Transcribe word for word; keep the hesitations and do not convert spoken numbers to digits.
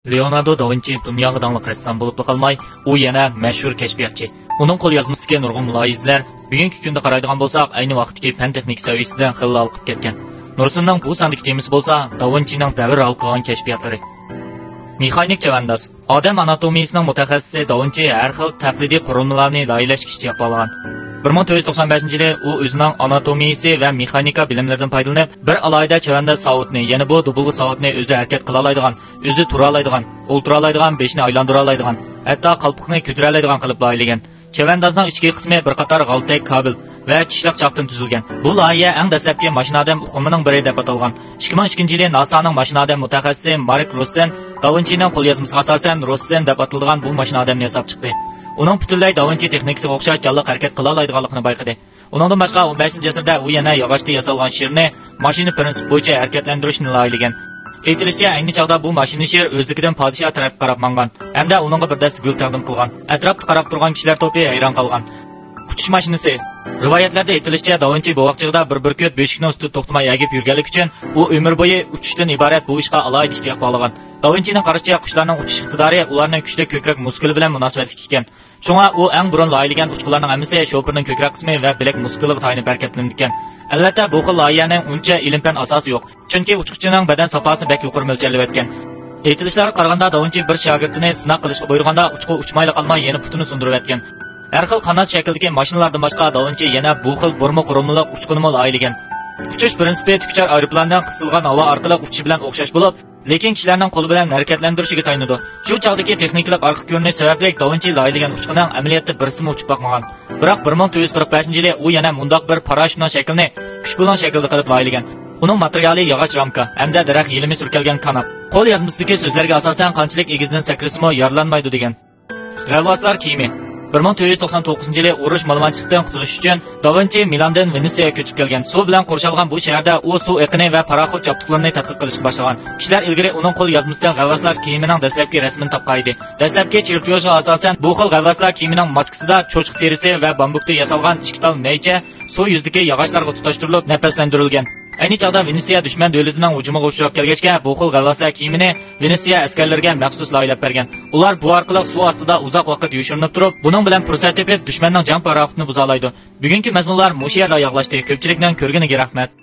لېئوناردو دا ۋىنچى دۇنياغا داڭلىق رەسسام بولۇپلا قالماي، ئۇ يەنە مەشھۇر كەشپىياتچى. ئۇنىڭ قول يازمىسىدىكى نۇرغۇن مۇلاھىزىلەر بۈگۈنكى كۈندە قارايدىغان بولساق، ئەينى ۋاقىتتىكى پەن تېخنىكا سەۋىيەسىدىن خېلىلا ئالقىپ كەتكەن. نۇرسىننىڭ بۇ ساندىكى تېمىسى بولسا، دا ۋىنچىنىڭ دەۋر ھال قىلغان كەشپىياتلىرى. مېخانىك چەۋەنداز. ئادەم ئاناتومىيىسىنىڭ مۇتەخەسسىسى دا ۋىنچى ھەر خىل تەقلىدىي قۇرۇلمىلارنى لايىھەلەشكە ئىشتىياق باغلىغان. بىر مىڭ تۆت يۈز توقسان بەشىنچى يىلى ئۇ ئۆزىنىڭ ئاناتومىيىسى ۋە مېخانىكا بىلىملىرىدىن پايدىلىنىپ، بىر ئالاھىدە چەۋەنداز ساۋۇتنى، يەنى بۇ دۇبۇلغا ساۋۇتنى ئۆزى ھەرىكەت قىلالايدىغان، ئۆزى تۇرالايدىغان، ئولتۇرالايدىغان، بېشىنى ئايلاندۇرالايدىغان، ھەتتا قالپىقىنى كۆتۈرەلەيدىغان قىلىپ لايىھەلىگەن. چەۋەندازنىڭ ئىچكى قىسمى بىر قاتار غالتەك كابېل ۋە چىشلىق چاقتىن تۈزۈلگەن. بۇ لايىھە ئەڭ دەسلەپكى ماشىنا ئادەم ئۇقۇمىنىڭ بىرى دەپ ئاتالغان. ئىككى مىڭ ئىككىنچى يىلى ناسانىڭ ماشىنا ئادەم مۇتەخەسسىسى مارك روسسېن دا ۋىنچىنىڭ قوليازمىسىغا ئاساسەن روسسېن دەپ ئاتىلىدىغان بۇ ماشىنا ئادەمنى ياساپ چىقتى. ئۇنىڭ پۈتۈنلەي دا ۋىنچى تېخنىكىسىغا ئوخشاش جانلىق ھەرىكەت قىلالايدىغانلىقىنى بايقىدى. ئۇنىڭدىن باشقا، ئون بەشىنچى ئەسىردە ئۇ يەنە ياغاچتىن ياسالغان شىرنى ماشىنا پىرىنسىپى بويىچە ھەرىكەتلەندۈرۈشنى لايىھەلىگەن. ئېيتىلىشىچە، ئەينى چاغدا بۇ ماشىنا شىر ئۆزلۈكىدىن پادىشاھ تەرەپكە قاراپ ماڭغان ھەمدە ئۇنىڭغا بىر دەستە گۈل تەقدىم قىلغان. ئەتراپتا قاراپ تۇرغان كىشىلەر توپى ھەيران قالغان. ئۇچۇش ماشىنىسى. رىۋايەتلەردە ئېيتىلىشىچە، دا ۋىنچى بوۋاقچىلىقىدا بىر بۈركۈت بۆشۈكنىڭ ئۈستىدە توختىماي ھەگىپ يۈرگەنلىكى ئۈچۈن، ئۇ ئۆمۈر بويى ئۇچۇشتىن ئىبارەت بۇ ئىشقا ئالاھىدە ئىشتىياق باغلىغان. دا ۋىنچىنىڭ قارىشىچە، قۇشلارنىڭ ئۇچۇش ئىقتىدارى ئۇلارنىڭ كۈچلۈك كۆكرەك مۇسكۇلى بىلەن مۇناسىۋەتلىك ئىكەن. شۇڭا ئۇ ئەڭ بۇرۇن لايىھەلىگەن ئۇچقۇنلارنىڭ ھەممىسى شوپۇرنىڭ كۆكرەك قىسمى ۋە بىلەك مۇسكۇلىغا تايىنىپ ھەرىكەتلىنىدىكەن. ئەلۋەتتە، بۇ خىل لايىھەنىڭ ئۇنچە ئىلىم-پەن ئاساسى يوق، چۈنكى ئۇچقۇچىنىڭ بەدەن ساپاسىنى بەك يۇقىرى مۆلچەرلىۋەتكەن. ئېيتىلىشلارغا قارىغاندا، دا ۋىنچى بىر شاگىرتىنى سىناق قىلىشقا بۇيرۇغاندا، ئۇچقۇن ئۇچمايلا قالماي، يەنە پۇتىنى سۇندۇرۇۋەتكەن. ھەر خىل قانات شەكلىدىكى ماشىنىلاردىن باشقا، دا ۋىنچى يەنە بۇ خىل بۇرما قۇرۇلمىلىق ئۇچقۇنىمۇ لايىھەلىگەن. ئۇچۇش پىرىنسىپى تىك ئۇچار ئايروپىلاننىڭ قىسىلغان ھاۋا ئارقىلىق ئۇچۇشى بىلەن ئوخشاش بولۇپ، لېكىن كىشىلەرنىڭ قولى بىلەن ھەرىكەتلەندۈرۈشىگە تايىنىدۇ. شۇ چاغدىكى تېخنىكىلىق ئارقا كۆرۈنۈش سەۋەبلىك، دا ۋىنچى لايىھەلىگەن ئۇچقۇننىڭ ئەمەلىيەتتە بىرسىمۇ ئۇچۇپ باقمىغان. بىراق، بىر مىڭ تۆت يۈز قىرىق بەشىنچى يىلى ئۇ يەنە مۇنداق بىر پاراشوتنىڭ شەكلىنى ئۈچ بۇلۇڭ شەكلىدە قىلىپ لايىھەلىگەن. ئۇنىڭ ماتېرىيالى ياغاچ رامكا ھەمدە دەرەخ يېلىمى سۈركەلگەن كاناپ. قول يازمىسىدىكى سۆزلەرگە ئاساسەن، قانچىلىك ئېگىزدىن سەكرىسىمۇ يارىلانمايدۇ دېگەن. غەۋۋاسلار كىيىمى. بىر مىڭ تۆت يۈز توقسان توققۇزىنچى يىلى ئۇرۇش مالىمانچىلىقتىن قۇتۇلۇش ئۈچۈن، دا ۋىنچى مىلاندىن ۋېنېتسىيەگە كۆچۈپ كەلگەن. سۇ بىلەن قورشالغان بۇ شەھەردە ئۇ سۇ ئېقىنى ۋە پاراخوت چاپتۇقلىرىنى تەتقىق قىلىشقا باشلىغان. كىشىلەر ئىلگىرى ئۇنىڭ قول يازمىسىدىن غەۋۋاسلار كىيىمىنىڭ دەسلەپكى رەسىمىنى تاپقان ئىدى. دەسلەپكى چېرتيوژغا ئاساسەن، بۇ خىل غەۋۋاسلار كىيىمىنىڭ ماسكىسىدا چوشقا تېرىسى ۋە بامبۇكتىن ياسالغان ئىككى تال نەيچە سۇ يۈزىدىكى ياغاچلارغا تۇتاشتۇرۇلۇپ نەپەسلەندۈرۈلگەن. ئەينى چاغدا ۋېنېتسىيە دۈشمەن دۆلىتىنىڭ ھۇجۇمىغا ئۇچراپ كەلگەچكە، بۇ خىل غەۋۋاسلار كىيىمىنى ۋېنېتسىيە ئەسكەرلىرىگە مەخسۇس لايىھەلەپ بەرگەن. ئۇلار بۇ ئارقىلىق سۇ ئاستىدا ئۇزاق ۋاقىت يوشۇرۇنۇپ تۇرۇپ، بۇنىڭ بىلەن پۇرسەت تېپىپ، دۈشمەننىڭ جەڭ پاراخوتىنى بۇزالايدۇ. بۈگۈنكى مەزمۇنلار مۇشۇ يەردە ئاياغلاشتى. كۆپچىلىكنىڭ كۆرگىنىگە رەھمەت.